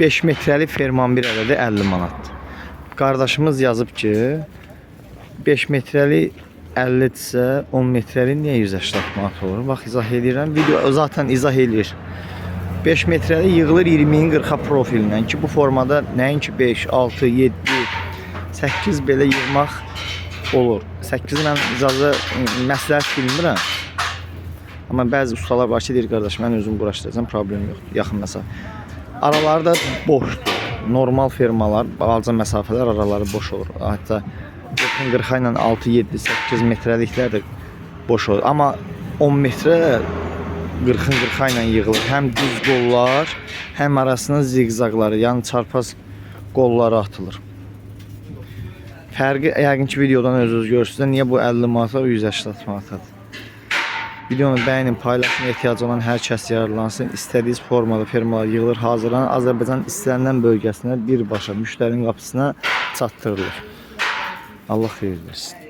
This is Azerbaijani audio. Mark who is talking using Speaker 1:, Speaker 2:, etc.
Speaker 1: 5 metrəlik ferman bir ədədi 50 manatdır. Qardaşımız yazıb ki, 5 metrəlik 50-dirsə, 10 metrəlik niyə 180 manat olur? Bax izah edirəm. Video zaten izah eləyir. 5 metrəlik yığılır 20-nin 40-a profillə ki, bu formada nəinki 5, 6, 7, 8 belə yığmaq olur. 8-i mən icazə məsləhət bilmirəm. Amma bəzi ustalar var ki, deyir qardaş, mən özüm quraşdıracağam, problem yoxdur, yaxın məsafə. Araları da boşdur. Normal fermalar, balaca məsafələr araları boş olur. Hətta 40-ın 40 ilə 6, 7, 8 metrəliklər də boş olur. Amma 10 metrə 40-ın 40 ilə yığılır. Həm düz qollar, həm arasına ziqzaqları, yəni çarpaz qolları atılır. Fərqi yəqin ki videodan özünüz görürsünüz. Niyə bu 50 manata, o 180 manatadır. Videonu bəyənin, paylaşın, ehtiyacı olan hər kəs yararlansın. İstədiyiniz formada fermalar yığılır, hazırlanır. Azərbaycanın istənilən bölgəsinə birbaşa müştərinin qapısına çatdırılır. Allah xeyir versin.